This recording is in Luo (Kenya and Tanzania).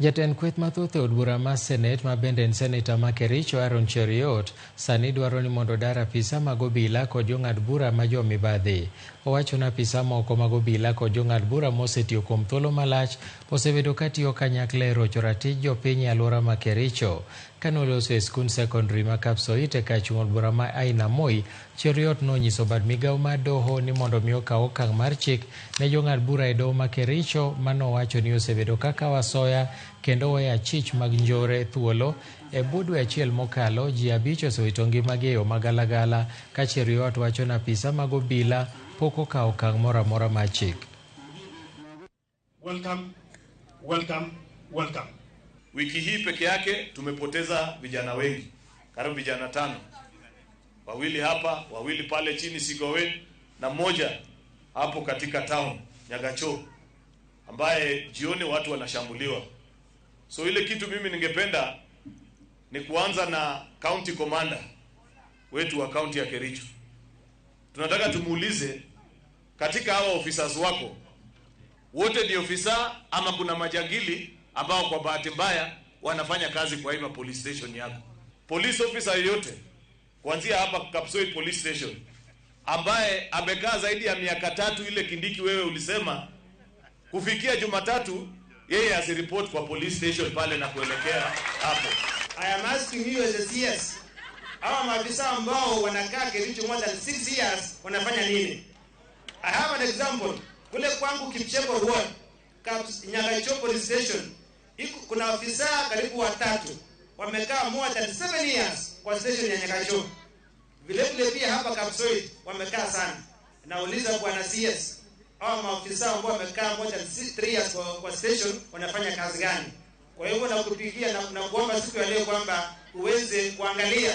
Jatend kweth mathoth e od bura mar Senet ma bende en seneta ma Kericho Aaron Cheruiyot sani dwaro ni mondo odar apisa mag obila kod jong'ad bura ma jo mibadhi. Owacho ni apisa moko mag obila kod jong'ad bura mosetiyo kuom thuolo malach osebedo katiyo kanyakla e rocho ratich jopiny e alwora ma Kericho. Kane oloso e skund sekondari ma Kapsoit e kar chung' od bura ma Ainamoi, Cheruiyot nonyiso bad migawo mar doho ni mondo mi okaw okang' mar chik ne jong'ad bura e doho ma Kericho manowacho ni osebedo kakawo asoya kendo weyo achich mag njore thuolo. E bwo dwe achiel mokalo, ji 5 osewito ngimagi e yo magalagala ka Cheruiyot wacho ni apisa mag obila pok okawo okang' moro amora mar chik. Welcome, welcome, welcome. Wiki hii peke yake tumepoteza vijana wengi, karibu vijana 5. 2 hapa, 2 pale chini Sigowen na 1 hapo katika town Nyagacho, ambaye jioni watu wanashambuliwa. So ile kitu mimi ningependa ni kuanza na county commander wetu wa county ya Kericho. Tunataka tumuulize, katika hawa officers wako wote ni ofisa ama kuna majangili ambao kwa bahati mbaya wanafanya kazi kwa hii police station yako? Police officer yoyote kuanzia hapa Kapsoit police station ambaye amekaa zaidi ya miaka 3 ile Kindiki wewe ulisema kufikia Jumatatu yeye asireport kwa police station pale na kuelekea hapo. I am asking you as a CS, hawa maafisa ambao wanakaa Kericho more than 6 years wanafanya nini? I have an example. Kule kwangu Kipchebor Ward, Nyagacho police station, kuna afisa karibu 3 wamekaa more than 7 years kwa station ya Nyagacho. Vile vile pia hapa Kapsoit wamekaa sana. Nauliza bwana CS, hawa maafisa ambao wamekaa more than 3 years kwa station wanafanya kazi gani? Kwa hivyo nakupigia na kuomba siku ya leo kwamba uweze kuangalia